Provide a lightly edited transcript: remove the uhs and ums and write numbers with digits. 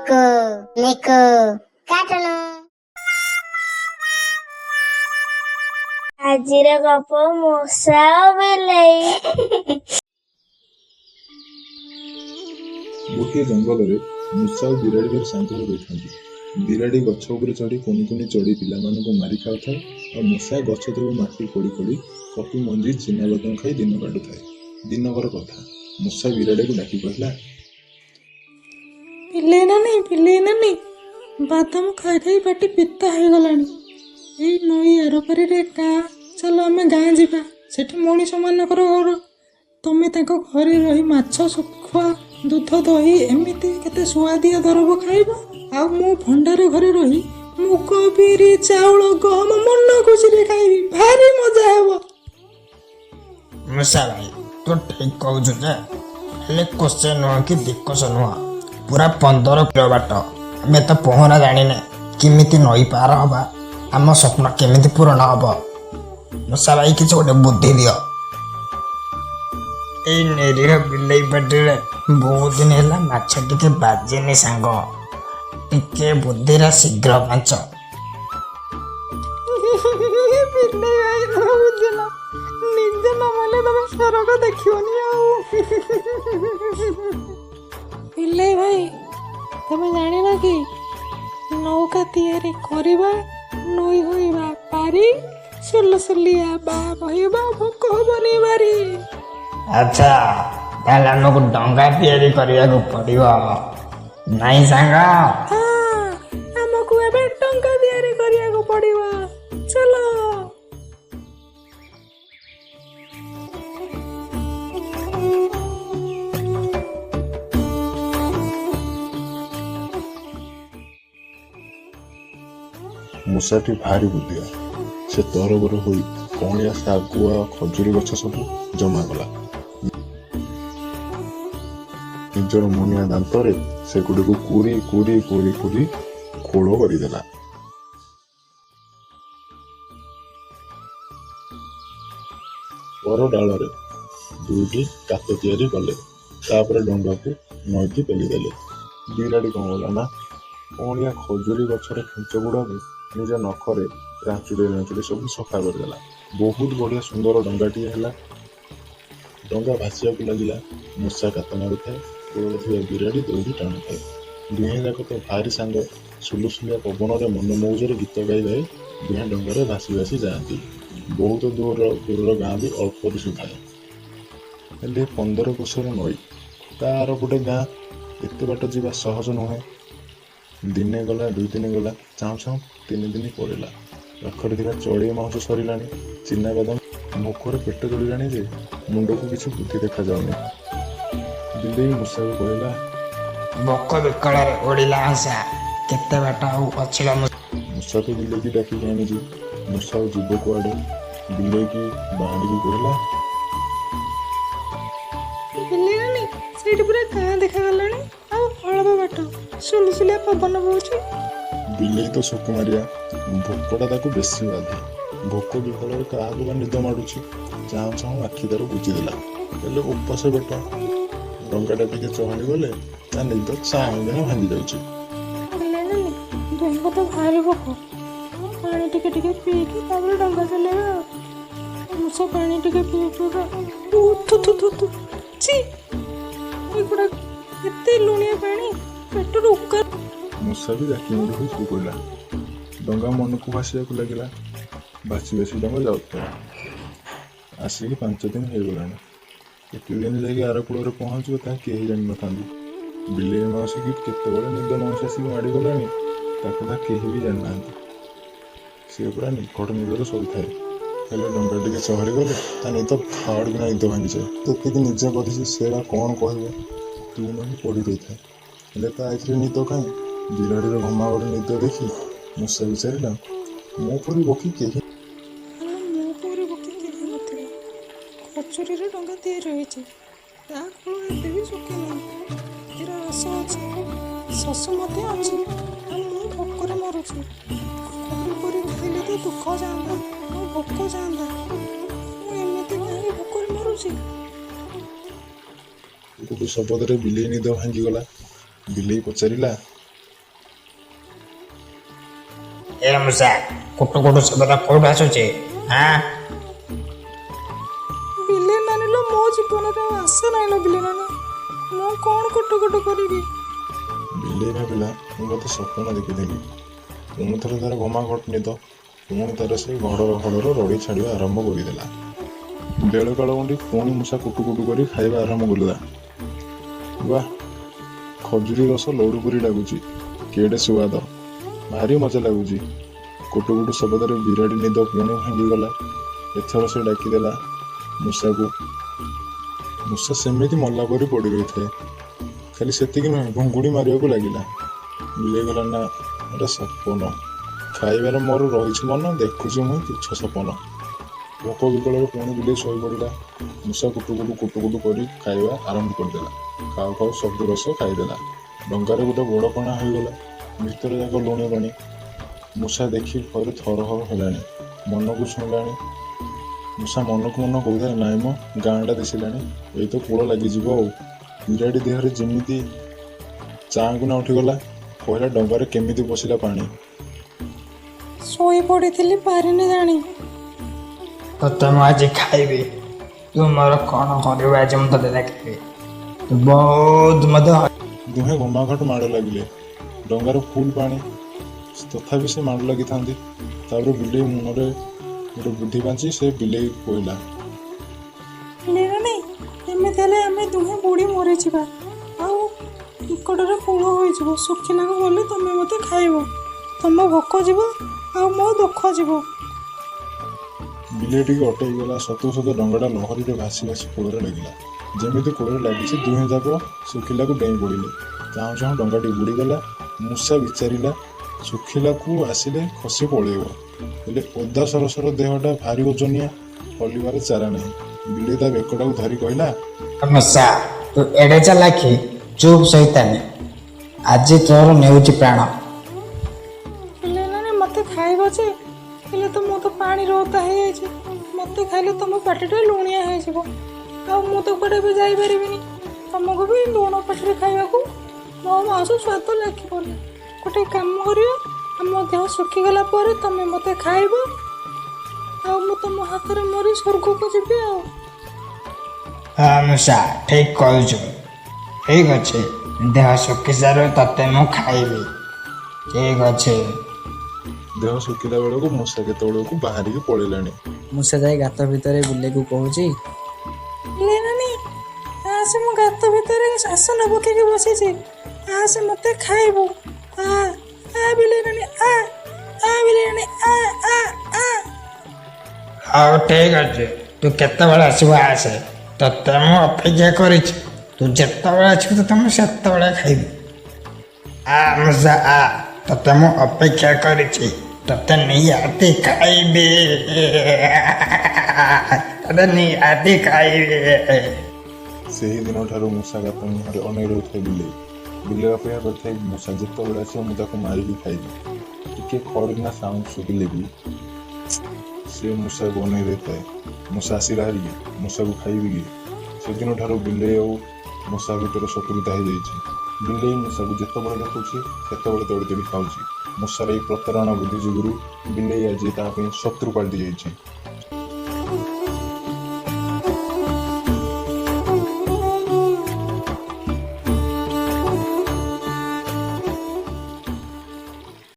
କୁକୁ ମିକୁ କାଟୁନୁ। ଆଜିର ଗପ ମୂଷା ଓ ବିଲେଇ। ଗୋଟିଏ ଜଙ୍ଗଲରେ ମୂଷା ଓ ବିରାଡ଼ି ଭାରି ସାଙ୍ଗ ହୋଇ ରହିଥାନ୍ତି। ବିରାଡ଼ି ଗଛ ଉପରେ ଚଢ଼ି କୁନି କୁନି ଚଢ଼େଇ ପିଲାମାନଙ୍କୁ ମାରି ଖାଉଥାଏ ଆଉ ମୂଷା ଗଛ ତଳୁ ମାଟି ଖୋଳି ଖୋଳି କପି ମଞ୍ଜି ଚିନାବାଦାମ ଖାଇ ଦିନ କାଟୁଥାଏ। ଦିନକର କଥା, ମୂଷା ବିରାଡ଼ିକୁ ଡାକି କହିଲା, ବିଲେଇ ନାନୀ, ବିଲେଇ ନାନୀ, ବାଦାମ ଖାଇ ଖାଇ ପାଟି ପିତା ହେଇଗଲାଣି। ଏଇ ନଈ ଆରପାରିରେ ଗାଁ, ଚାଲ ଆମେ ଗାଁ ଯିବା। ସେଠି ମଣିଷମାନଙ୍କର ଘର। ତମେ ତାଙ୍କ ଘରେ ରହି ମାଛ ଶୁଖୁଆ, ଦୁଧ, ଦହି ଏମିତି କେତେ ସୁଆଦିଆ ଦରବ ଖାଇବ, ଆଉ ମୁଁ ଭଣ୍ଡାର ଘରେ ରହି ମୁଗ, ବିରି, ଚାଉଳ, ଗହମ ମନ ଖୁସିରେ ଖାଇବି। ଭାରି ମଜା ହେବ। ମୂଷା ଭାଇ, ତୁ ଠିକ କହୁଛୁ ଯେ, ହେଲେ କୋଷେ ନୁହଁ କି ଦିକୋଷ ନୁହଁ, ପୁରା 15 କିଲୋ ବାଟ। ଆମେ ତ ପହଁରା ଜାଣିନେ, କେମିତି ନଈ ପାର ହବା? ଆମ ସ୍ୱପ୍ନ କେମିତି ପୂରଣ ହବ? ମୂଷା ଭାଇ, କିଛି ଗୋଟେ ବୁଦ୍ଧି ଦିଅ। ଏଇ ନିରୀହ ବିଲେଇ ପାଟିରେ ବହୁତ ଦିନ ହେଲା ମାଛ ଟିକେ ବାଜିନି। ସାଙ୍ଗ, ଟିକେ ବୁଦ୍ଧିରେ ଶୀଘ୍ର ପାଞ୍ଚ। ବିଲେଇ ଭାଇ, ତମେ ବୁଝିଲ, ନିଜେ ନ ମଲେ ତମେ ସରଗ ଦେଖିବନି। ଆଉ ବିଲେଇ ଭାଇ, ତମେ ଜାଣିନ କି, ନୌକା ତିଆରି କରିବା, ନଈ ହୋଇବା ପାରି, ସୁଲୁସୁଲିଆ ବା ବହିବା, ଭୋକ ହବନି ଭାରି। ଆଚ୍ଛା, ତାହେଲେ ଆମକୁ ଡଙ୍ଗା ତିଆରି କରିବାକୁ ପଡିବ, ନାଇଁ ସାଙ୍ଗ? ହଁ, ଆମକୁ ଏବେ ଟଙ୍କା ତିଆରି କରିବାକୁ ପଡିବ। ଚାଲ। ମୂଷାଟି ଭାରି ବୁଦ୍ଧିଆ। ସେ ତରବର ହୋଇ କଅଁଳିଆ ଶାଗୁଆ ଖଜୁରୀ ଗଛ ସବୁ ଜମା କଲା। ନିଜର ମୁନିଆ ଦାନ୍ତରେ ସେଗୁଡ଼ିକୁ କୁରି କୁରି କୁରି କୁରି ଖୋଳ କରିଦେଲା। ବର ଡାଳରେ ଦୁଇଟି କାତ ତିଆରି କଲେ। ତାପରେ ଡଙ୍ଗାକୁ ନଈକି ପେଲିଦେଲେ। ବିରାଡ଼ି କଣ କଲା ନା, କଅଁଳିଆ ଖଜୁରୀ ଗଛର ଖେଞ୍ଚ ଗୁଡ଼ାକୁ ନିଜ ନଖରେ ରାଞ୍ଚୁଡ଼ି ରାଞ୍ଚୁଡ଼ି ସବୁ ସଫା କରିଦେଲା। ବହୁତ ବଢ଼ିଆ ସୁନ୍ଦର ଡଙ୍ଗାଟିଏ ହେଲା। ଡଙ୍ଗା ଭାସିବାକୁ ଲାଗିଲା। ମୂଷା କାତ ମାରୁଥାଏ, କୂଳରେ ଥିବା ବିରାଡ଼ି ଦଉଡ଼ି ଟାଣୁଥାଏ। ଦୁହେଁ ଯାକ ତ ଭାରି ସାଙ୍ଗ। ସୁଲୁସୁଲିଆ ପବନରେ ମନ ମଉଜରେ ଗୀତ ଗାଇ ଗାଇ ଦୁହେଁ ଡଙ୍ଗାରେ ଭାସି ଭାସି ଯାଆନ୍ତି। ବହୁତ ଦୂର ଦୂରର ଗାଁ ବି ଅଳ୍ପ ଦିଶୁଥାଏ। ହେଲେ 15 କୋଶର ନଈ, ତା ଆରପଟେ ଗାଁ। ଏତେ ବାଟ ଯିବା ସହଜ ନୁହେଁ। ଦିନେ ଗଲା, 2 ଦିନ ଗଲା, ଚାହୁଁ ଚାହୁଁ 3 ଦିନ ପଳେଇଲା। ପାଖରେ ଥିବା ଚଢ଼େଇ ମାଉଁସ ସରିଲାଣି, ଚିନାବାଦାମ ଭୋକରେ ପେଟ ଜଳିଲାଣି ଯେ ମୁଣ୍ଡକୁ କିଛି ବୁଦ୍ଧି ଦେଖାଯାଉନି। ବିଲେଇ ମୂଷାକୁ କହିଲା, ଭୋକ ବିକଳରେ ଉଡ଼ିଲା ହଂସା, କେତେ ବାଟ ଆଉ ଅଛି ଲୋ? ମୂଷା ତ ବିଲେଇକି ଡାକିକି ଆଣିଛି, ମୂଷା ଆଉ ଯିବ କୁଆଡ଼େ? ବିଲେଇକି ବାହାରିକି କହିଲା, ବିଲେଇ ନାନୀ, ସେଇଠି ପୁରା ଗାଁ ଦେଖାଗଲାଣି, ଆଉ ଅଳ୍ପ ବାଟ, ସୁଲୁସୁଲିଆ ପବନ ବହୁଛି। ବିଲେଇ ତ ସୁକୁମାରିଆ, ଭୋକଟା ତାକୁ ବେଶୀ ବାଧେ। ଭୋକ ବିକଳରେ କାହାକୁ ବା ନିଦ ମାଡୁଛି? ଚାହୁଁ ଚାହୁଁ ଆଖି ତାର ବୁଜିଦେଲା। ହେଲେ ଉପାସ ପେଟ, ଡଙ୍ଗାଟା ଟିକେ ଚହଲି ଗଲେ ତା ନିଦ ଚାହୁଁ ଭାଙ୍ଗି ଯାଉଛି। ବିଲେଇ ନାନୀ, ଦୁହିଁଙ୍କୁ ତ ଭାରି ଭୋକ, ପାଣି ଟିକେ ଟିକେ ପିଇକି ତାପରେ ଡଙ୍ଗା ଚଲେଇବା। ଆଉ ମୂଷା ପାଣି ଟିକେ ପିଇ ପିଇବା। ଥୁ ଥୁ ଥୁ ଥୁ, ଛି, ଏଗୁଡ଼ା ଏତେ ଲୁଣିଆ ପାଣି, ପେଟରୁ ଉକା। ମୂଷା ବି ଜାକି ମୁଣ୍ଡ ହୋଇ ଶୋଇପଡ଼ିଲା। ଡଙ୍ଗା ମନକୁ ଭାସିବାକୁ ଲାଗିଲା। ଭାସି ଭାସି ଡଙ୍ଗା ଯାଉଥିଲା। ଆସିକି 5 ଦିନ ହେଇଗଲାଣି। କେତେ ଦିନ ଯାଇକି ଆର କୂଳରେ ପହଞ୍ଚିବ ତାହା କେହି ଜାଣିନଥାନ୍ତି। ବିଲେଇ ମାଉସୀକି କେତେବେଳେ ନିଦ ମାଉସୀ ଆସିକି ମାଡ଼ିଗଲାଣି ତା କଥା କେହି ବି ଜାଣିନାହାନ୍ତି। ସିଏ ପୁରା ନିକଟ ନିଦରେ ଶୋଇଥାଏ। ହେଲେ ଡଙ୍ଗା ଟିକେ ଚହରି ଗଲେ ତା ନିଦ ଫାଡ଼ କିନା ନିଦ ଭାଙ୍ଗିଯାଏ। ଯେତିକି ନିଜେ କରିଛି ସେ ବା କ'ଣ କହିବ, ତୁ ନହିଁ ପଡ଼ି ରହିଥାଏ। ହେଲେ ତା ଏଥିରେ ନିଦ କାହିଁ? ବିରାଡ଼ିର ଘମାଘୋର ନିଦ ଦେଖି ମୂଷା ବିଚାରିଲା, ମୋ ପରି ବକି କେହି ମୋ ପରି ବକି କେହି ନଥିବ। ଖଜୁରୀରେ ଡଙ୍ଗା ତିଆରି ହୋଇଛି, ତା କୂଳ ଏବେ ବି ଶୁଖିନାହିଁ। ଏଥିରେ ରସ ଅଛି, ଶସ ମଧ୍ୟ ଅଛି, ଆଉ ମୁଁ ଭୋକରେ ମରୁଛି। କରି କରି ଖାଇଲେ ତ ଦୁଃଖ ଯାଆନ୍ତା, ମୋ ଭୋକ ଯାଆନ୍ତା। ମୁଁ ଏମିତି କାହିଁକି ଭୋକରେ ମରୁଛି? କୁକୁ ଶବ୍ଦରେ ବିଲେଇ ନିଦ ଭାଙ୍ଗିଗଲା। ବିଲେଇ ପଚାରିଲା, ଏ ମୂଷା, କୁଟୁ କୁଟୁ ଶବ୍ଦ କୋଉଠୁ ଆସୁଛି? ଆଁ? ବିଲେଇ ନାନୀଲୋ, ମୋ ଜୀବନରେ ଆଉ ଆଶା ନାହିଁଲୋ ବିଲେଇ ନାନୀ। ମୁଁ କ'ଣ କୁଟୁ କୁଟୁ କରିବି? ବିଲେଇ ଭାବିଲା, ମୁଁ ବୋଧେ ସପନ ଦେଖିଥିଲି। ପୁଣି ଥରେ ତାର ଘମାଘୋଟ ନିଦ। ପୁଣି ତାର ସେଇ ଘଡ଼ର ଘଡ଼ର ରଡ଼ି ଛାଡ଼ିବା ଆରମ୍ଭ କରିଦେଲା। ବେଳକାଳ ଗଣ୍ଡି ପୁଣି ମୂଷା କୁଟୁ କୁଟୁ କରି ଖାଇବା ଆରମ୍ଭ କରିଦେଲା। ବାଃ, ଖଜୁରୀ ରସ ଲଡୁ ପରି ଲାଗୁଛି, କେଡ଼େ ସୁଆଦ, ଭାରି ମଜା ଲାଗୁଛି। କୁଟୁ କୁଟୁ ଶବ୍ଦରେ ବିରାଡ଼ି ନିଦ ପୁଣି ଭାଙ୍ଗିଗଲା। ଏଥର ସେ ଡାକିଦେଲା ମୂଷାକୁ। ମୂଷା ସେମିତି ମଲା ପରି ପଡ଼ି ରହିଥାଏ। ଖାଲି ସେତିକି ନୁହେଁ, ଘୁଙ୍ଗୁଡ଼ି ମାରିବାକୁ ଲାଗିଲା। ବିଲେଇ କହିଲା, ନା, ଏଟା ସପନ। ଖାଇବାରେ ମୋର ରହିଛି ମନ, ଦେଖୁଛି ମୁଁ ତୁଚ୍ଛ ସପନ। ଭୋକ ବିକଳରେ ପୁଣି ବିଲେଇ ଶୋଇପଡ଼ିଲା। ମୂଷା କୁଟୁ କୁଟୁ କୁଟୁ କୁଟୁ କରି ଖାଇବା ଆରମ୍ଭ କରିଦେଲା। ଖାଉ ଖାଉ ସବୁ ରସ ଖାଇଦେଲା। ଡଙ୍ଗାରେ ଗୋଟେ ବଡ଼ କଣା ହୋଇଗଲା। ଭିତରେ ଯାକ ଲୁଣି ପାଣି। ମୂଷା ଦେଖି ଭୟରେ ଥରହର ହେଲାଣି। ମନକୁ ଛୁଇଁଲାଣି। ମୂଷା ମନକୁ ମନ କହୁଥାଏ, ନାଇଁ ମ, ଗାଁଟା ଦିଶିଲାଣି, ଏଇ ତ କୂଳ ଲାଗିଯିବ ଆଉ। ବିରାଡ଼ି ଦେହରେ ଯେମିତି ଚାଁକୁନା ଉଠିଗଲା। କହିଲା, ଡଙ୍ଗାରେ କେମିତି ପଶିଲା ପାଣି? ଶୋଇ ପଡ଼ିଥିଲି, ପାରିନି ଜାଣି। ତତେ ମୁଁ ଆଜି ଖାଇବି। ତୁ ମୋର କ'ଣ କରିବୁ ଆଜି ମୁଁ ତତେ ଦେଖିବି। ତୁ ବହୁତ ମଧ୍ୟ ଦୁହେଁ ଘମାଘୋଟ ମାଡ଼ ଲାଗିଲେ। ଡଙ୍ଗାରେ ଫୁଲ୍ ପାଣି, ତଥାପି ସେ ମାଡ଼ ଲାଗିଥାନ୍ତି। ତାପରେ ବିଲେଇ ମୁଣ୍ଡରେ ଗୋଟେ ବୁଦ୍ଧି ପାଞ୍ଚି ସେ ବିଲେଇ କହିଲା, ବିଲେଇ ନାନୀ, ଏମିତି ହେଲେ ଆମେ ଦୁହେଁ ବୁଡ଼ି ମରିଯିବା ଆଉ ନିକଟରେ କୂଳ ହୋଇଯିବ। ଶୁଖିଲାକୁ ଗଲେ ତମେ ମୋତେ ଖାଇବ, ତମ ଭୋକ ଯିବ ଆଉ ମୋ ଦୁଃଖ ଯିବ। ବିଲେଇ ଟିକେ ଅଟେଇ ଗଲା। ସତକୁ ସତ ଡଙ୍ଗାଟା ଲହରୀରେ ଭାସି ଭାସି କୂଳରେ ଲାଗିଲା। ଯେମିତି କୂଳରେ ଲାଗିଛି, ଦୁହେଁ ଯାକ ଶୁଖିଲାକୁ ଡେଇଁ ପଡ଼ିଲେ। ଚାହୁଁ ଚାହୁଁ ଡଙ୍ଗାଟି ବୁଡ଼ିଗଲା। ମୂଷା ବିଚାରିଲା, ଶୁଖିଲାକୁ ଆସିଲେ ଖସି ପଳେଇବ। ହେଲେ ଓଦା ସରସର ଦେହଟା ଭାରି ଓଜନିଆ, ହଲିବାର ଚାରା ନାହିଁ। ବିଲେଇ ତା ବେକଟାକୁ ଧରି କହିଲା, ମୂଷା, ତୁ ଏଡ଼େ ଚାଲାକି? ଚୁପ୍ ସଇତାନି, ଆଜି ତୋର ନେଉଛି ପ୍ରାଣ। ବିଲେଇ ନାନୀ, ମୋତେ ଖାଇବ ଯେ, ହେଲେ ତ ମୁଁ ତ ପାଣିରେ ଓଦା ହେଇଯାଇଛି। ମୋତେ ଖାଇଲେ ତମ ପାଟିଟା ଲୁଣିଆ ହେଇଯିବ ଆଉ ମୁଁ ତ କୁଆଡ଼େ ବି ଯାଇପାରିବିନି। ତମକୁ ବି ଲୁଣ ପାଟିରେ ଖାଇବାକୁ ମୋ ମାଉଁସ ସ୍ୱାଦ ଲାଗିବନି। ଗୋଟେ କାମ କରିବା, ଆମ ଦେହ ଶୁଖିଗଲା ପରେ ତମେ ମୋତେ ଖାଇବ ଆଉ ମୁଁ ତମ ହାତରେ ମରି ସ୍ୱର୍ଗକୁ ଯିବି ଆଉ। ହଁ ମୂଷା, ଠିକ୍ କହୁଛୁ। ଠିକ୍ ଅଛି, ଦେହ ଶୁଖି ସାରୁ, ତତେ ମୁଁ ଖାଇବି। ଠିକ୍ ଅଛି। ଦେହ ଶୁଖିଲା ବେଳକୁ ମୂଷା କେତେବେଳକୁ ବାହାରିକି ପଳେଇଲାଣି। ମୂଷା ଯାଇ ଗାତ ଭିତରେ ବିଲେଇକୁ କହୁଛି, ବିଲେଇ ନାନୀ, ଆସେ, ମୁଁ ଗାତ ଭିତରେ ଆସନ ପକେଇକି ବସିଛି, ଆସେ ମୋତେ ଖାଇବୁ। ଆ ଆ ବିଲେଇ ନାନୀ, ଆ ଆ ବିଲେଇ ନାନୀ, ଆ ଆ ଆ। ହଉ ଠିକ୍ ଅଛି, ତୁ କେତେବେଳେ ଆସିବୁ ଆସେ, ତତେ ମୁଁ ଅପେକ୍ଷା କରିଛି। ତୁ ଯେତେବେଳେ ଆସିବୁ ତତେ ମୁଁ ସେତେବେଳେ ଖାଇବି। ଆ ମୂଷା ଆ, ତତେ ମୁଁ ଅପେକ୍ଷା କରିଛି, ତତେ ନିହାତି ଖାଇବି, ତତେ ନିହାତି ଖାଇବି। ସେହି ଦିନଠାରୁ ମୂଷା ଗାତ ମୁହଁରେ ଅନେଇ ରହୁଥାଏ ବିଲେଇ। ବିଲେଇ ଅପେକ୍ଷା କରିଥାଏ, ମୂଷା ଯେତେବେଳେ ଆସିବ ମୁଁ ତାକୁ ମାରିକି ଖାଇବି। ଟିକେ ଖଡ଼କିନା ସାଉଣ୍ଡ ଶୁଭିଲେ ବି ସେ ମୂଷାକୁ ଅନେଇ ରହିଥାଏ। ମୂଷା ଆସିଲା କି, ମୂଷାକୁ ଖାଇବି କି? ସେଦିନଠାରୁ ବିଲେଇ ଆଉ ମୂଷା ଭିତରେ ଶତ୍ରୁତା ହେଇଯାଇଛି। ବିଲେଇ ମୂଷାକୁ ଯେତେବେଳେ ଦେଖୁଛି ସେତେବେଳେ ଦୌଡ଼ି ଦୌଡ଼ି ଖାଉଛି। ମୂଷାର ଏଇ ପ୍ରତାରଣା ବୁଦ୍ଧି ଯୋଗୁରୁ ବିଲେଇ ଆଜି ତା ପାଇଁ ଶତ୍ରୁ ପାଲଟି ଯାଇଛି।